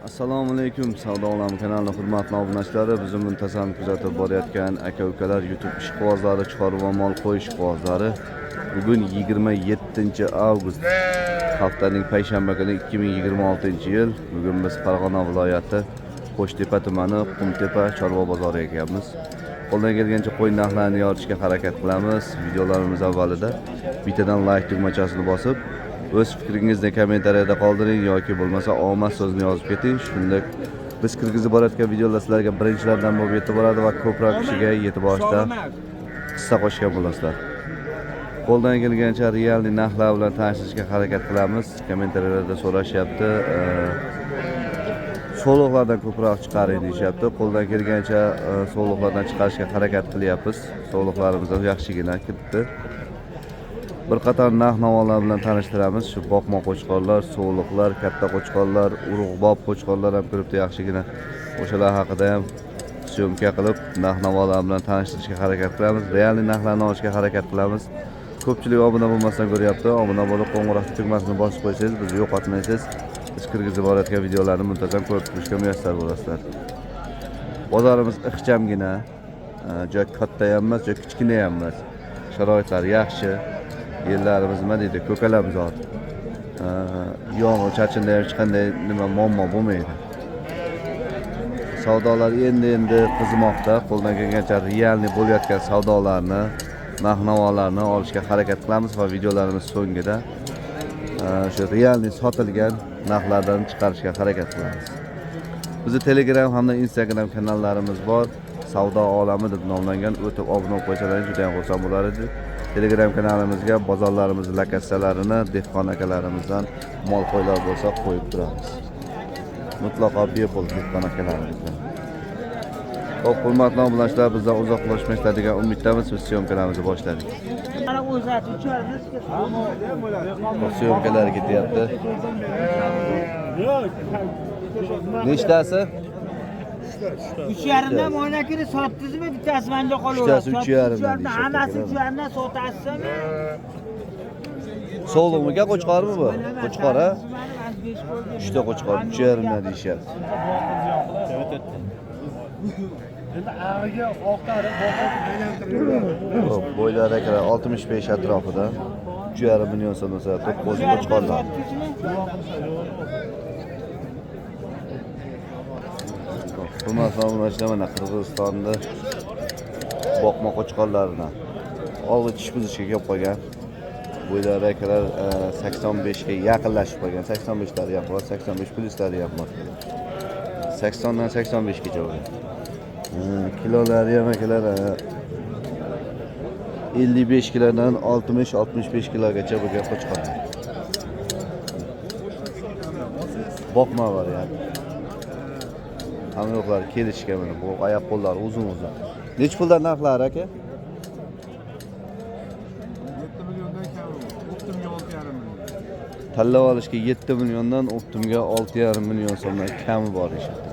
Assalomu alaykum Savdo olami kanalining hurmatli obunachilari, bizni muntazam kuzatib borayotgan aka-ukalar, YouTube ishqibozlari, chorva mol qo'y ishqibozlari. Bugun 27 avgust, haftaning payshanba kuni, 2026-yil. Bugun biz Farg'ona viloyati Qo'shtepa tumani Qumtepa chorva bozoriga kelganmiz. Qo'ldan kelgancha qo'y narxlarini yoritishga harakat qilamiz. Videolarimiz avvalida bittadan like tugmachasini bosib, o'z fikringizni kommentariyada qoldiring yoki bo'lmasa omad so'zini yozib keting. Shunda biz kirgizib borayotgan videolar sizlarga birinchilardan bo'lib yetib boradi va ko'proq kishiga yetib borishda hissa qo'shgan bo'lasizlar. Qo'ldan kelgancha реальный narxlar bilan tanishtirishga harakat qilamiz. Kommentariyalarda so'rashyapti. So'liqlardan ko'proq chiqaring deyishyapti. Qo'ldan kelgancha so'liqlardan chiqarishga harakat qilyapmiz. So'liqlarimiz ham yaxshigina kiribdi. Bir qator narx navolar bilan tanishtiramiz. Shu boqma qo'chqorlar, so'liqlar, katta qo'chqorlar, urug'bob qo'chqorlar ham kiribdi yaxshigina. O'shalar haqida ham съёмка qilib, narx navolar bilan tanishtirishga harakat qilamiz. Реальный narxlarni olishga harakat qilamiz. Ko'pchilik obuna bo'lmasdan ko'ryapti. Obuna bo'lib, qo'ng'iroq tugmasini bosib qo'ysangiz, bizni yo'qotmaysiz. Biz kirgizib borayotgan videolarni muntazam ko'rib turishga muyassar bo'lasizlar. Bozorimiz ixchamgina, joy katta ham emas, joy kichkina ham emas. Sharoitlar yaxshi. Yerlarimiz nima deydi, ko'kalamzor. Yomg'ir chachinda ham hech qanday nima muammo bo'lmaydi. Savdolar endi endi qizimoqda. Qo'ldan kelgancha реальный bo'layotgan savdolarni, narx navolarni olishga harakat qilamiz va videolarimiz so'ngida o'sha реальный sotilgan narxlardan chiqarishga harakat qilamiz. Bizni Telegram hamda Instagram kanallarimiz bor. Savdo olami deb nomlangan. O'tib obuna bo'lib qo'ysalaringiz juda ham xursand bo'lar edik. Telegram kanalimizga bozorlarimiz lokatsiyalarini, dehqon akalarimizdan mol qo'ylar bo'lsa qo'yib turamiz. Mutlaqo bepul dehqon akalarimizdan. Xo'p, hurmatli obunachilar, bizdan uzoqlashmaysizlar degan umiddamiz. Biz съёмка larimizni boshladik. Mana o'zati ucharmiz. Xo'p, съёмка lar ketyapti. Nechtasi? 3,5dan moynakini sotdingizmi? Bittasi menda qolaveradi. Uchtasi 3,5dan deyishyapti. Hammasi 3,5dan sotasizmi? So'liqmi, qo'chqormi bu? Qo'chqor, ha? Uchta qo'chqor 3,5dan deyishyapti. Endi ag'iga oqtarib boqib aylantirib. Xo'p, bo'ylari akalar 65 atrofida. 3,5 million so'm so'rayapti qo'zi qo'chqorlar. Hurmatli obunachilar, mana Qirg'izistonda boqma qo'chqorlarini oldi tish buzishga kelib qolgan. Bo'ylari akalar 85 ga yaqinlashib qolgan. 85 lari ham bor, 85 pluslari ham bor. 80 dan 85 gacha bo'lgan. Kilolari ham akalar 55 kilodan 60-65 kilogacha bo'lgan qo'chqorlar. Boqma variant. Hamma yo'qlari kelishgan, mana bu oyoq qo'llari uzun uzun. Nechi puldan narxlari aka? 7 milliondan kam. Optimga 6,5 million. Tanlab olishga 7 milliondan optimga 6,5 million so'mdan kami bor deyishyapti.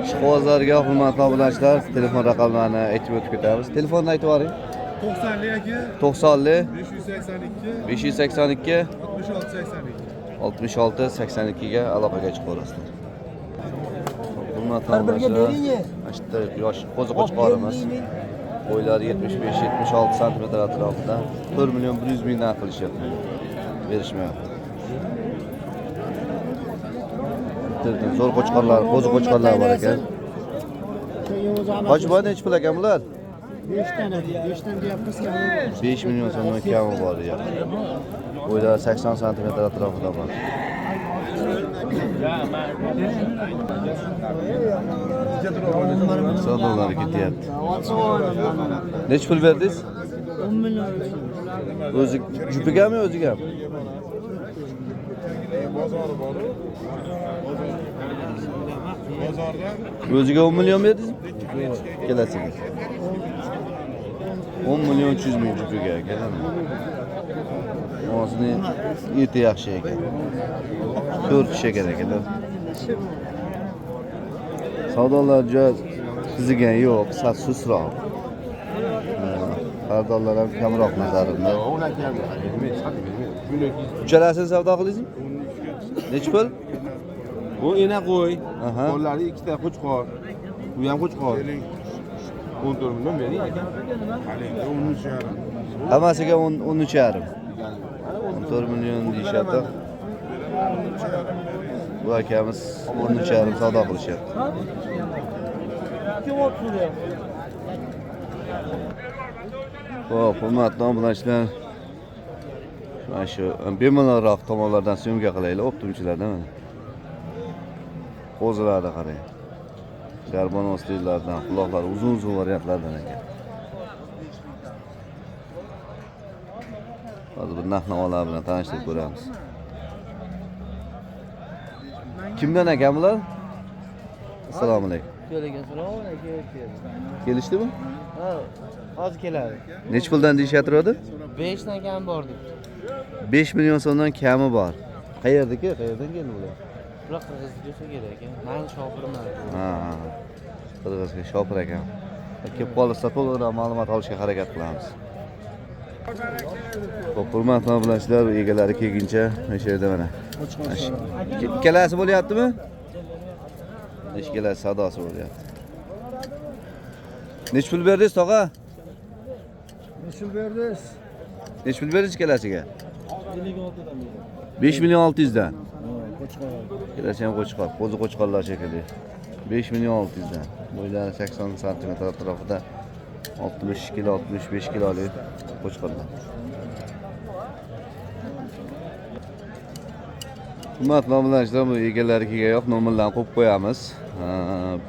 Ishqibozlarga, hurmatli obunachilar, telefon raqamlarini aytib o'tib ketamiz. Telefonni aytib yuboring. 90 aka. 90 582 582 66 82. 66 82 ga aloqaga chiqaverasizlar. Hurmatli obunachilar, mana shu yerda yosh qo'zi qo'chqorimiz. Bo'ylari 75-76 santimetr atrofida. 4 million 100 mingdan qilishyapti. Berishmayapti. Bitta zo'r qo'chqorlar, qo'zi qo'chqorlar bor ekan. Hoji boy, nechi pul ekan bular? 5 tane, 5 tane deyapmiz. 5 million so'mdan kami bor deyapti. Bo'ylari 80 santimetr atrofida bor. Savdolari ketyapti. Nechi pul berdingiz? 10 million. O'zi jupigami, o'zigami? Bozori bor. Bozorda O'ziga 10 million berdingizmi? Ikkalasiga. 10 million 300 ming jupiga ekan. Og'zini eti yaxshi ekan. 4 kishi ekan akalar. Savdolar juda Qizigan yo'q, sal sustroq. Xaridorlar ham kamroq nazarimda. Uchalasini savdo qildingizmi? Nechi pul? Bu ena qo'y. Qo'llari ikkita qo'chqor. Bu ham qo'chqor. 14 million bering aka. 13,5. Hammasiga 13,5. 14 million deyishyapti. Bu akamiz 13,5 savdo qilishyapti. Xo'p, hurmatli obunachilar, mana shu bemalolroq tomonlardan syomka qilaylik, o'qituvchilardan mana. Qo'zilarni qarang. Garbonosliklardan, quloqlari uzun-uzun variantlardan ekan. Hozir bir narx-navolar bilan tanishtirib ko'ramiz. Kimdan ekan bular? Assalomu alaykum. Kelishdimi? Ha, hozir keladi. Nechi puldan deyishyapti? 5 dan kam bor debdi. 5 million so'mdan kami bor. Qayerdiki? Qayerdan keldi bular? Bular Qirg'izga bo'lsa kerak aka. Men shopirman. Ha. Qirg'izga shopir ekan. Kelib qolsa to'liqroq ma'lumot olishga harakat qilamiz. Xo'p, hurmatli obunachilar, egalari kelguncha o'sha yerda mana. Ikkalasi bo'lyaptimi? Ikkalasi savdosi bo'lyapti. Nechi pul berdingiz, tog'a? Nechi pul berdingiz? Nechi pul berdingiz ikkalasiga? 56 dan berdim. 5 million 600 dan. Qo'chqor. Ikkalasi ham qo'chqor, qo'zi qo'chqorlar shekilli. 5 million 600 dan. Bo'ylari 80 sm atrofida 60 kilo, 65 kilolik qo'chqorlar. Hurmatli obunachilar, bu egalarikiga yo'q, nomerlarni qo'yib qo'yamiz.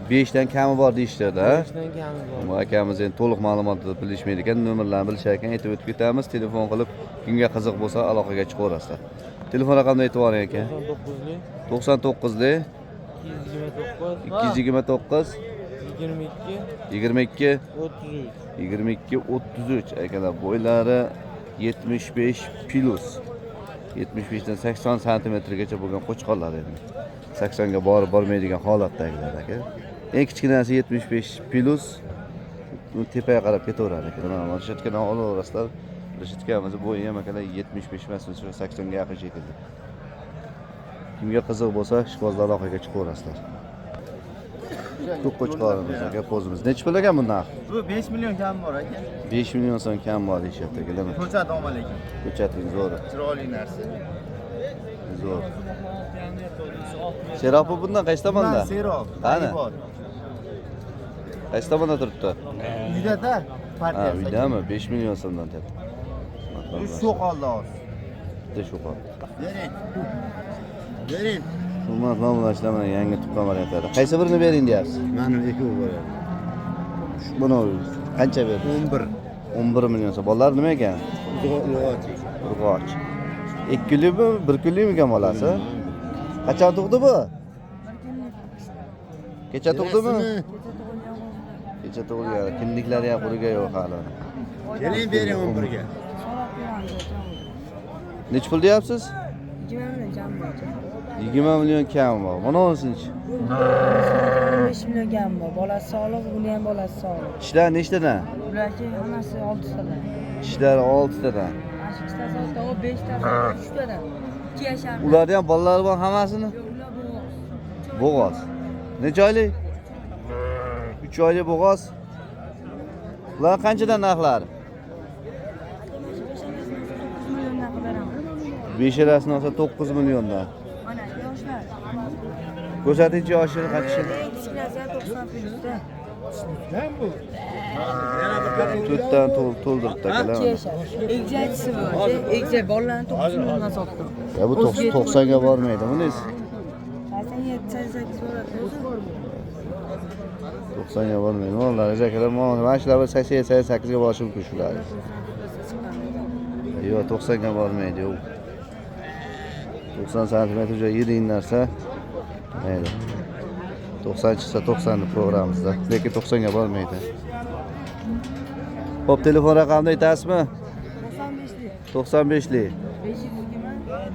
5 dan kami bor deyishdi-da. 5 dan kami bor. Bu akamiz endi to'liq ma'lumotni bilishmaydi ekan, nomerlarni bilishar ekan, aytib o'tib ketamiz. Telefon qilib kimga qiziq bo'lsa aloqaga chiqaverasizlar. Telefon raqamini aytib yuboring aka. 99lik 229 22 33 22 33 akalar. Bo'ylari 75 plus. 75 dan 80 santimetrgacha bo'lgan qo'chqorlar endi. 80 ga borib bormaydigan holatdagilar aka. Eng kichkinasi 75 plus tepaga qarab ketaveradi aka. Mana reshetkadan olaverasizlar. Reshetkamiz bo'yi ham akalar 75 emas, 80 ga yaqin shekilli. Kimga qiziq bo'lsa, ishqibozlar aloqaga chiqaverasizlar. Ko'k qo'chqorimiz aka, qo'zimiz. Nechi pul ekan bu narx? Bu 5 million kam bor aka. 5 million so'm kam bor deyishyapti akalar. Ko'chat olma lekin. Ko'chating zo'ri. Chiroyli narsa. Zo'r. Seropi bundan qaysi tomonda? Serob. Qani? Qaysi tomonda turibdi? Uyda-da. Ha, uydami? 5 million so'mdan deyapti. Shu qoldi hozir. Bitta shu qoldi. Bering. Bering. Hurmatli obunachilar, mana yangi tuqqan variantlari. Qaysi birini bering deyapsiz? Mana ikkovi bo'ladi. Buni qancha berdingiz? 11. 11 million so'm. Bolalar nima ekan? Urg'och. Urg'och. 2 kunlikmi, 1 kunlikmi ekan bolasi? Qachon tug'di bu? Kecha tug'dimi? Kecha tug'ilgan. Kindiklari ham qurugan yo'q hali. Keling bering 11 ga. Nechi pul deyapsiz? 20 million kam bor. 20 million kam bor. Mana unsinchi. 5 million kam bor. Bolasi sog'liq, uni ham bolasi sog'liq. Tishlar nechtadan? Ularga hammasi 6 tadan. Tishlar 6 tadan. Mana shu ikkitasi oltita, o 5 tasi 3 tadan. 2 yashar. Ularni ham bolalari bor hammasini? Yo'q, ular bo'g'oz. Bo'g'oz. Necha oylik? 3 oylik bo'g'oz. Ular qanchadan narxlari? 9 milliondan qilib beraman. Beshalasini olsa 9 milliondan. Mana yoshlar. Ko'rsatingchi yoshini qancha? Eng kichkinasi 90 plyusda. To'rtdan to'ldiribdi akalar. 2 yashar. Egzakisi bor. Egzak bolalarni 9 milliondan sotdim. Ya bu 90 ga bormaydi, bunisi. 87 88 bo'ladi. 90 ga bormaydi. Mollar akalar, mana shular 87 88 ga borishi mumkin shular. Yo'q, 90 ga bormaydi, yo'q. 90 santimetr joy yiring narsa. Mayli. 90 chiqsa 90 ni programmamizda, lekin 90 ga bormaydi. Xo'p, telefon raqamini aytasizmi? 95lik. 95lik.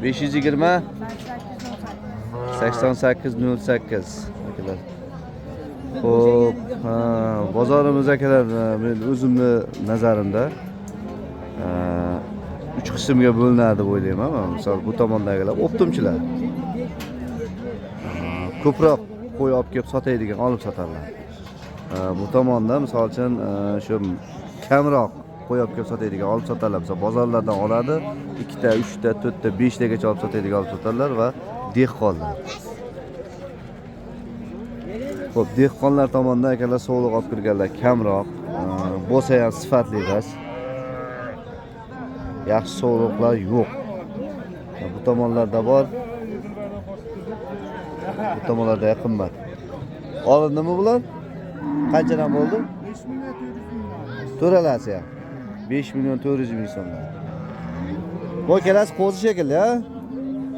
520 520 88 08 akalar. Xo'p, bozorimiz akalar, men o'zimni nazarimda 3 qismga bo'linadi deb o'ylayman. Misol bu tomondagilar optimchilar. Ko'proq qo'y olib kelib sotadigan olib sotarlar. Bu tomonda misol uchun shu kamroq qo'y olib kelib sotadigan olib sotarlar. Misol bozorlardan oladi, 2 ta, 3 ta, 4 ta, 5 tagacha olib sotadigan olib sotarlar va dehqonlar. Xo'p, dehqonlar tomonidan akalar sovliq olib kirganlar kamroq, bo'lsa ham sifatli emas. Yaxshi sovliqlar yo'q. Bu tomonlarda bor. Bu tomonlarda ham qimmat. Olindimi bular? Qanchadan bo'ldi? 5 million 400 ming. To'ralasi ham 5 million 400 ming so'mdan. Bu kelasi qo'zi shekilli, ha?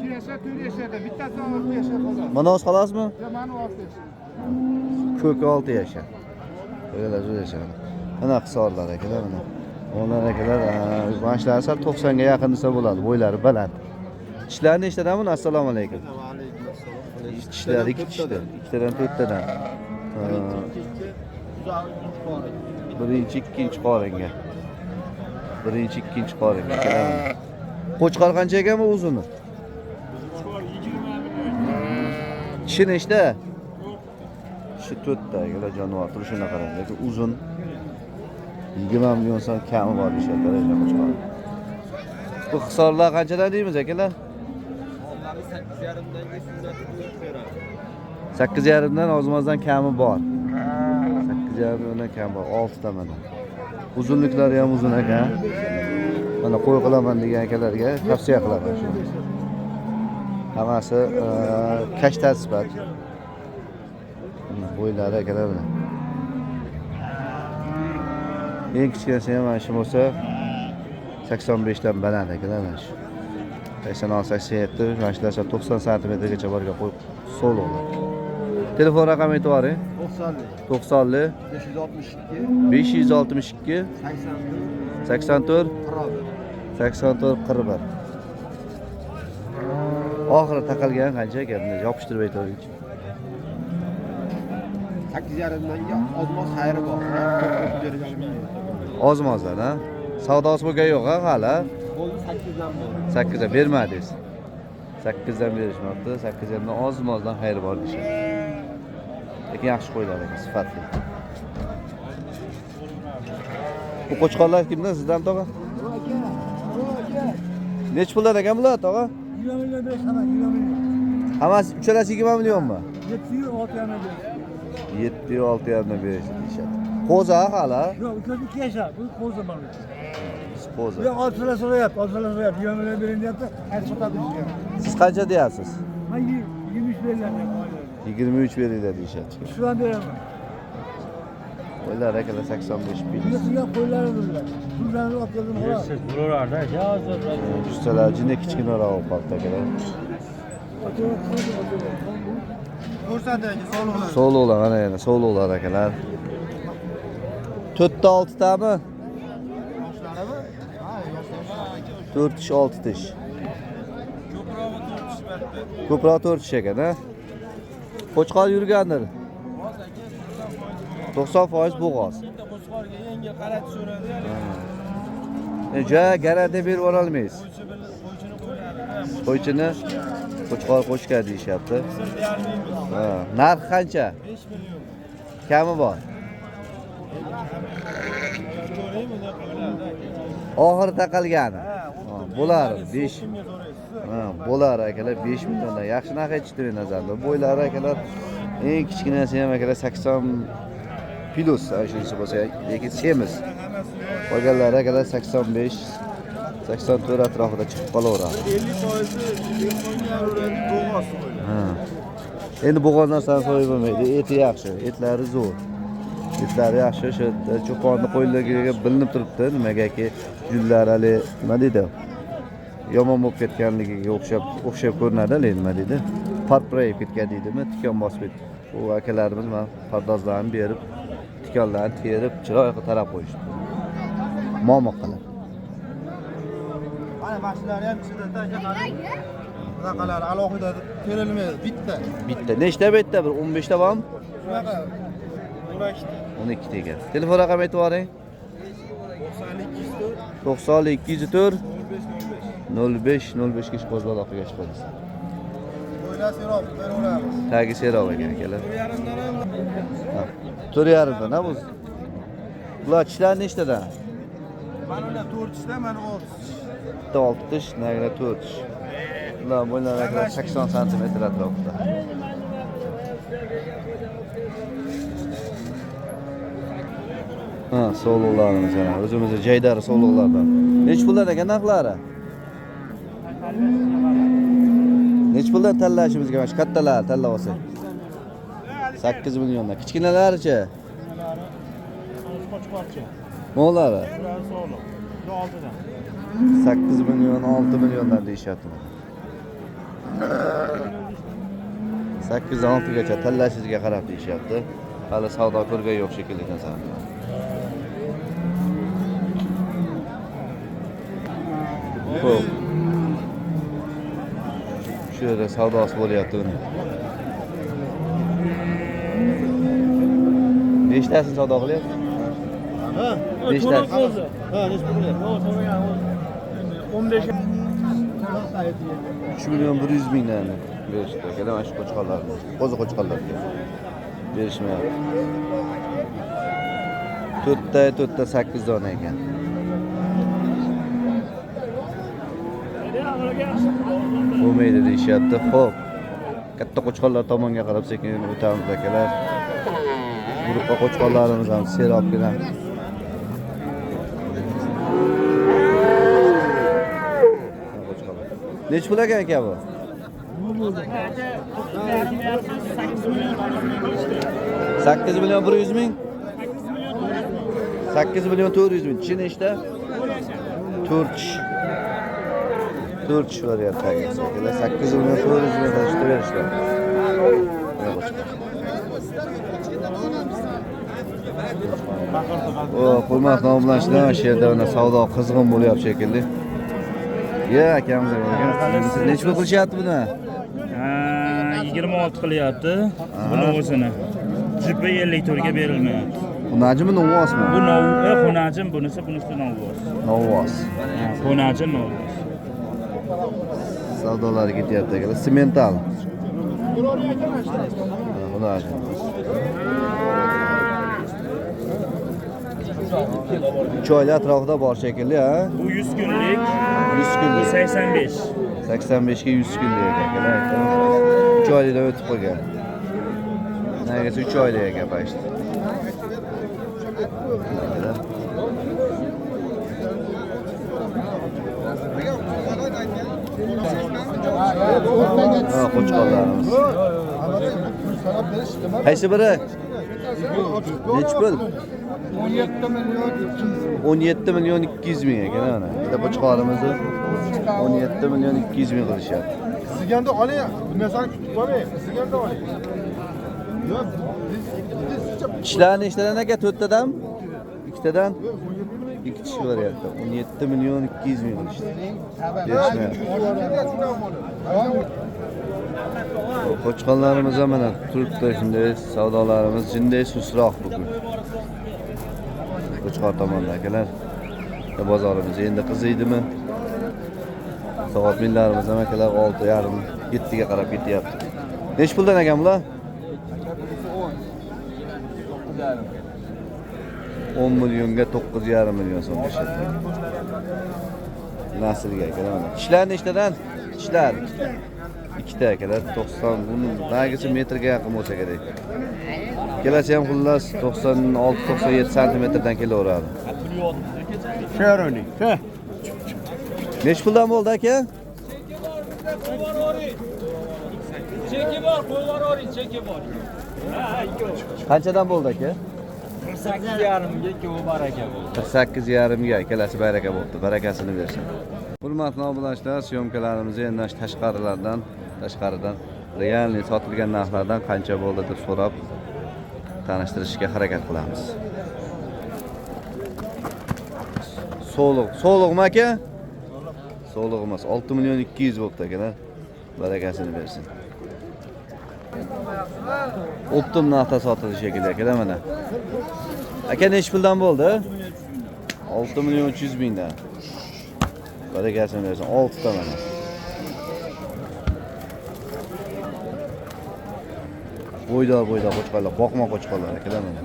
2 yashar, 4 yasharda, bittasi 6 yashar xolos. Mana o'zi xolosmi? Mana 6 yashar. Ko'k 6 yashar. Qo'ylar 6 yashar. Mana hisorlar akalar mana. Onlar akalar, mana shular sal 90 ga yaqin desa bo'ladi, bo'ylari baland. Tishlari nechtadan buni? Assalomu alaykum. Va alaykum assalom. Tishlari 2 tishdan, 2tadan 4tadan. Birinchi, ikkinchi qoringa. Birinchi, ikkinchi qoringa akalar. Qo'chqor qancha ekan bu uzuni? Tishi nechta? Tishi 4 ta akalar, jonivor turishini qarang, lekin uzun 20 million so'm kami bor deyishyapti qo'chqor. Bu hisorlar qanchadan deymiz akalar? 8,5 dan ozmozdan kami bor. 8,5 dan kami bor, 6 ta mana. Uzunliklari ham uzun ekan. Mana qo'y qilaman degan akalarga tavsiya qilaman shuni. Hammasi kashta sifat. Bo'ylari akalar bilan. Eng kichkinasi ham mana shu bo'lsa 85 dan baland akalar mana shu. 86, 87, mana shular 90 santimetrgacha borgan qo'y so'liqlar. Telefon raqami aytib yuboring. 90 90 562 562 84 84 41. 84 41. Oxiri taqalgan qancha ekan? Bunday yopishtirib aytavering. 8,5 dan ozmoz xayri bor. Ozmozdan, ha? Savdosi bo'lgan yo'q, ha, hali? Bo'ldi 8 dan bo'ldi. 8 dan bermadingiz. 8 dan berishmabdi. 8 dan ozmozdan xayri bor deyishadi. Lekin yaxshi qo'ylar ekan, sifatli. Bu qo'chqorlar kimdan? Sizdan tog'a? Necha puldan ekan bular tog'a? 20 million berish hamma, 20 million. Hammasi uchalasi 20 millionmi? 7 yu 6 yarim berish. 7 yu 6 yarimdan berish deyishadi. Qo'zi ha hali? Yo'q, ukasi 2 yashar, bu qo'zi mana. Qo'zi. Bu 6 so'ra so'rayapti, 6 so'ra so'rayapti. 20 million bering deyapti, qaytib sotadi bizga. Siz qancha deyapsiz? Men 23 beringlar deyapti. 23 beringlar deyishadi. Shudan beraman. Qo'ylar akalar 85 pul. Bunga qo'ylari bular. Pullarni olib keldim xolos. Justalar jinda kichkinaroq bo'lib qoldi akalar. Ko'rsatdi sog'liqlar. So'liqlar mana yana so'liqlar akalar. 4 ta 6 tami? 4 tish 6 tish. Ko'proq 4 tish ekan, ha? Qo'chqor yurgandir. 90% bo'g'oz. Qo'chqorga yengil qarati so'radi. Ja garantiya berib yubora olmaysiz. Qo'ychini qo'chqor qo'shgan deyishyapti. Ha, narx qancha? 5 million. Kami bor. Oxiri taqalgani. Bo'lar 5. Ha, bo'lar akalar 5 milliondan. Yaxshi narx aytishdi men nazarimda. Bo'ylari akalar eng kichkinasi ham akalar 80 plus, shunisi bo'lsa, lekin semiz. Qolganlari akalar 85, 84 atrofida chiqib qolaveradi. 50% dehqonga uradi, bo'g'oz qo'yadi. Ha. Endi bo'g'oz narsani so'yib bo'lmaydi. Eti yaxshi, etlari zo'r. Etlari yaxshi, o'sha cho'ponni qo'yligiga bilinib turibdi, nimagaki junlari hali nima deydi? Yomon bo'lib ketganligiga o'xshab ko'rinadi, hali nima deydi? Parprayib ketgan deydimi? Tikon bosib ketdi. U akalarimiz mana pardozlarni berib, tikonlarni terib, chiroyli qilib tarab qo'yishdi. Momiq qilib. Mana mashinalari ham ichida qarang. Bunaqalar alohida terilmaydi, bitta. Bitta. Nechta bu yerda? Bir 15 ta bormi? Shunaqa 12 ta ekan. Telefon raqami aytib yuboring. 92 204 05 05 ga ishqibozlar aloqaga chiqamiz. Tagi serob ekan akalar. 4,5 dan ha bu. Bular tishlar nechtadan? Mana ular 4 tishda, mana 6 tish. Bitta 6 tish, nagina 4 tish. Bular bo'ylari akalar 80 sm atrofida. Ha, sovliqlarimiz yana o'zimizni jaydari sovliqlardan. Necha puldan ekan narxlari? Necha puldan tanlashimizga mana shu kattalar tanlab olsak? 8 milliondan. Kichkinalarichi? Qo'chqorcha. Mo'lari? Ular sog'liq. 6 dan. 8 million, 6 milliondan deyishyapti. 8 dan 6 gacha tanlashingizga qarab deyishyapti. Hali savdo ko'rgan yo'q shekilli narsani. Xo'p. Shu yerda savdosi bo'lyapti uni. Nechtasini savdo qilyapti? Ha, Nechtasi? Ha, necha pul? 15 3 million 100 mingdan berishdi akalar mana shu qo'chqorlarni. Qo'zi qo'chqorlarga berishmayapti. 4 ta 8 dona ekan. Bo'lmaydi deyishyapti. Xo'p. Katta qo'chqorlar tomonga qarab sekin o'tamiz akalar. Guruhga qo'chqorlarimiz ham serobgina. Necha pul ekan aka bu? 8 million 100 ming? 8 million 400 ming. Tishi nechta? 4 tish. 4 tish beryapti akalar. 8 million 400 ming qilishdi berishdi. O, hurmatli obunachilar, shu yerda mana savdo qizg'in bo'lyapti shekilli. Ya akamiz ekan. Necha pul qilishyapti buni? 26 qilyapti. Buni o'zini. Jipi 54 ga berilmayapti. Xunajimi, novvosmi? Bu xunajim, bunisi novvos. Novvos. Xunajim novvos. Savdolari ketyapti akalar. Semental. Xunajim. 3 oylik atrofida bor shekilli, ha? Bu 100 kunlik. 100 kunlik. Bu 85. 85 ga 100 kunlik akalar. 3 oylikdan o'tib qolgan. Nagasi 3 oylik ekan pashti. Ha, qo'chqorlarimiz. Qaysi biri? Necha pul? 17 million 200. 17 million 200 ming ekan ana. Bitta qo'chqorimizni 17 million 200 ming qilishyapti. Sizganda oling, bu narsani kutib qolmang. Sizganda oling. Yo'q, Tishlar nechtadan aka? 4 tadan? 2 tadan? 2 tish beryapti. 17 million 200 ming qilishdi. Berishmayapti. Qo'chqorlarimiz ham mana turibdi shunday, savdolarimiz jinday sustroq bugun. Qo'chqor tomonda akalar. Bozorimiz endi qiziydimi? Soat millarimiz ham akalar 6:30 7 ga qarab ketyapti. Necha puldan ekan bular? 10 millionga 9,5 million so'm deyishyapti. Naslga akalar mana. Tishlar nechtadan? Tishlar ikkita akalar 90, buni nagisi metrga yaqin bo'lsa kerak. Ikkalasi ham xullas 96-97 santimetrdan kelaveradi. Sheroni. Necha puldan bo'ldi aka? Cheki bor, qo'yvoravering, cheki bor. Ha, ikkovi. Qanchadan bo'ldi aka? 48,5 ga ikkovi baraka bo'ldi. 48,5 ga ikkalasi baraka bo'ldi. Barakasini bersin. Hurmatli obunachilar, syomkalarimizni endi tashqaridan realniy sotilgan narxlardan qancha bo'ldi deb so'rab tanishtirishga harakat qilamiz. So'liq, so'liqmi aka? So'liq emas, 6 million 200 bo'pti akalar. Barakasini bersin. Optim narxda sotilishi shekilli akalar mana. Aka nechi puldan bo'ldi? 6 million 300 mingdan. Barakasini bersin. 6 ta mana. Bo'ydor bo'ydor qo'chqorlar, boqma qo'chqorlar akalar mana.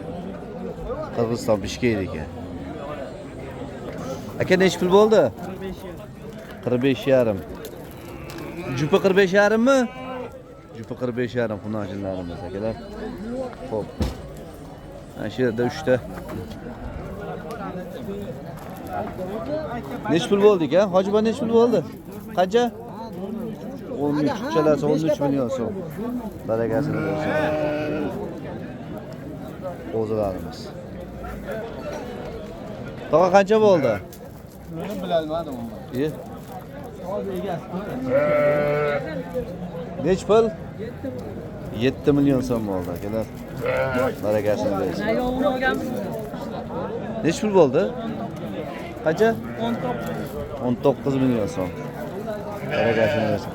Qirg'iziston Bishkekniki. Aka nechi pul bo'ldi? 45,5. Jupi 45,5 mi? Jupi 45,5 xunajinlarimiz akalar. Xo'p. Mana shu yerda 3 ta. Nechi pul bo'ldi ekan? Hojiboy nechi pul bo'ldi? Qancha? 13 uchalasi 13 million so'm. Barakasini bersin. Qo'zilarimiz. Tog'a qancha bo'ldi? Buni bilolmadim. Nechi pul? 7 million so'm bo'ldi akalar. Barakasini bersin. Nechi pul bo'ldi? Qancha? 19 million so'm. Barakasini bersin.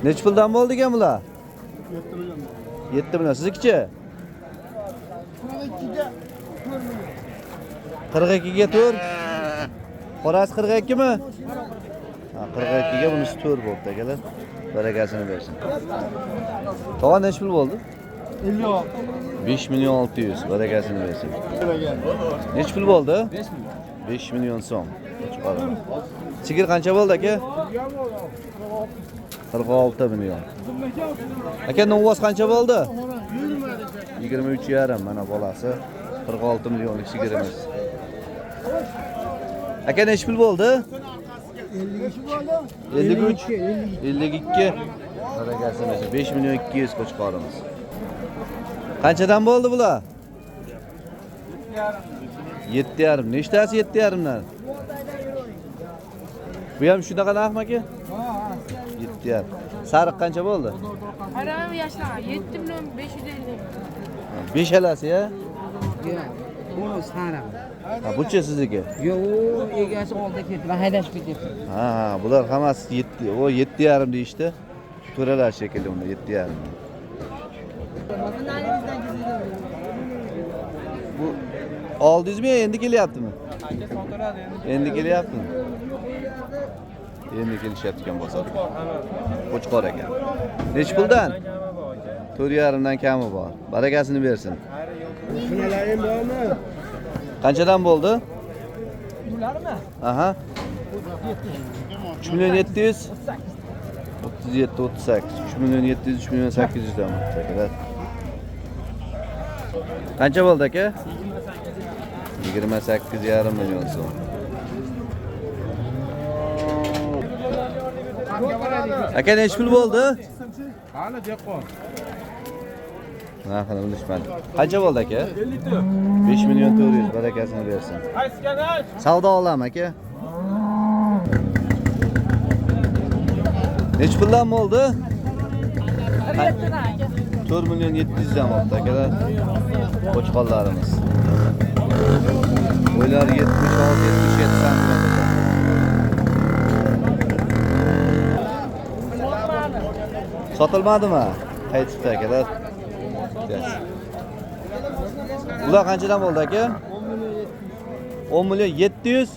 Nechi puldan bo'ldi ekan bular? 7 million. 7 million. Siznikichi? 42 ga 4. Qorasi 42 mi? Ha, 42 ga bunisi 4 bo'ldi akalar. Barakasini bersin. Tog'a nechi pul bo'ldi? 56. 5 million 600. Barakasini bersin. Nechi pul bo'ldi? 5 million. 5 million so'm. Sigir qancha bo'ldi aka? 46 million. Aka novvos qancha bo'ldi? 23,5 mana bolasi. 46 millionlik sigirimiz. Aka nechi pul bo'ldi? 53 52. Barakasini bersin. 5 million 200 qo'chqorimiz. Qanchadan bo'ldi bular? 7,5. Nechtasi 7,5 dan? Bu ham shunaqa narxmi aka? 7,5. Sariq qancha bo'ldi? Haram yoshlar 7 million 550. 5 alasi ya? Yo'q, bu sariq. Ha, buchi sizniki? Yo'q, u egasi oldi ketdi, men haydashib ketyapti. Ha, ha, bular hammasi 7, o 7,5 deyishdi. To'ralar shekilli unda 7,5. Bu oldingizmi, endi kelyaptimi? Aka sotiladi endi. Endi kelyaptimi? Endi kelishyapti ekan bozorga. Qo'chqor ekan. Nechi puldan? 4,5 dan kami bor. Barakasini bersin. Qanchadan bo'ldi? Bularmi? Aha. 3 million 700 37 38 3 million 700 3 million 800 dan akalar. Qancha bo'ldi aka? 28,5 million so'm. Aka nechi pul bo'ldi? Hali dehqon. Narxini bilishmadi. Qancha bo'ldi aka? 54. 5 million 400 barakasini bersin. Savdo olami aka? Nechi puldan bo'ldi? 4 million 700 dan bo'ldi akalar. Qo'chqorlarimiz. Bo'ylari 76-77 santimetr. Sotilmadimi? Qaytibdi akalar. Bular qanchadan bo'ldi aka? 10 million 700.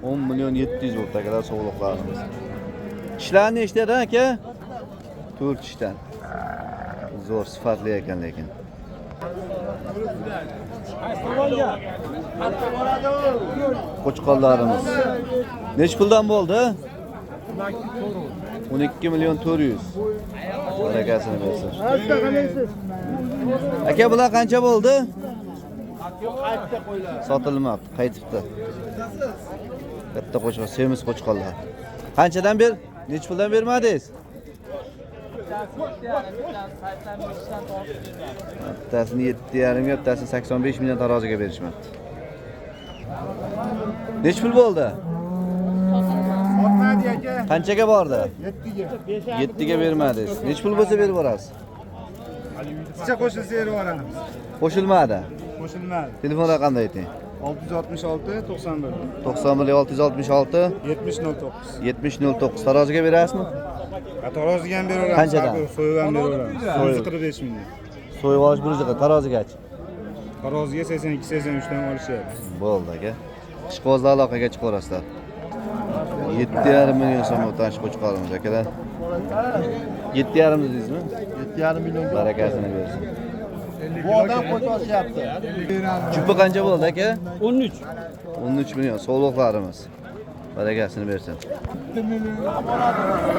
10 million 700 bo'ldi akalar sovliqlarimiz. Tishlar nechtadan aka? 4 tishdan. Zo'r sifatli ekan lekin. Qo'chqorlarimiz. Nechi puldan bo'ldi? 12 million 400. Barakasini bersin. Aka bular qancha bo'ldi? Sotilmabdi, qaytibdi. Katta qo'chqor, semiz qo'chqorlar. Qanchadan ber? Nechi puldan bermadingiz? Bittasini 7,5 ga, bittasini 85 million taroziga berishmabdi. Nechi pul bo'ldi? Sotmadi aka. Qanchaga bordi? 7 ga. 7 ga bermadingiz. Nechi pul bo'lsa berib yuborasiz? Picha qo'shilsa berib yuboramiz. Qo'shilmadi. Qo'shilmadi. Telefon raqamini ayting. 666 91 91 666 70 09 70 09 taroziga berasizmi? Taroziga ham beraveramiz. Qanchadan? So'yib ham beraveramiz. 145 ming. So'yib olish 140, tarozigachi? Taroziga 82, 83 dan olishyapti. Bo'ldi aka. Ishqibozlar aloqaga chiqaverasizlar. 7,5 million so'm o'tgan shu qo'chqorimiz akalar. 7,5 dedingizmi? 7,5 million. Barakasini bersin. Bu odam qo'y toshyapti. Chupi qancha bo'ldi aka? 13. 13 million sovliqlarimiz. Barakasini bersin.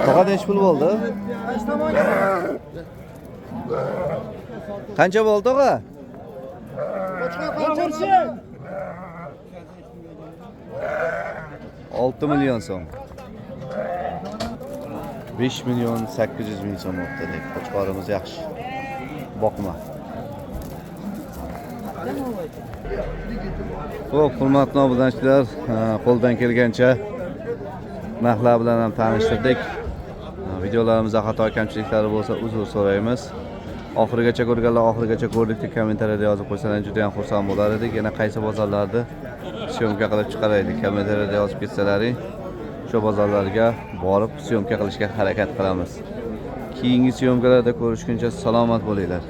To'qa nechi pul bo'ldi? Qancha bo'ldi tog'a? 6 million so'm. 5 million 800 ming so'm o'tdi. Qo'chqorimiz yaxshi. Boqma. Xo'p, hurmatli obunachilar, qo'ldan kelgancha narxlar bilan ham tanishtirdik. Videolarimizda xato kamchiliklari bo'lsa uzr so'raymiz. Oxirigacha ko'rganlar oxirigacha ko'rdik deb kommentariyada yozib qo'ysalar juda ham xursand bo'lar edik. Yana qaysi bozorlarda syomka qilib chiqaraylik, kommentariyada yozib ketsalaring, o'sha bozorlarga borib syomka qilishga harakat qilamiz. Keyingi syomkalarda ko'rishguncha salomat bo'linglar.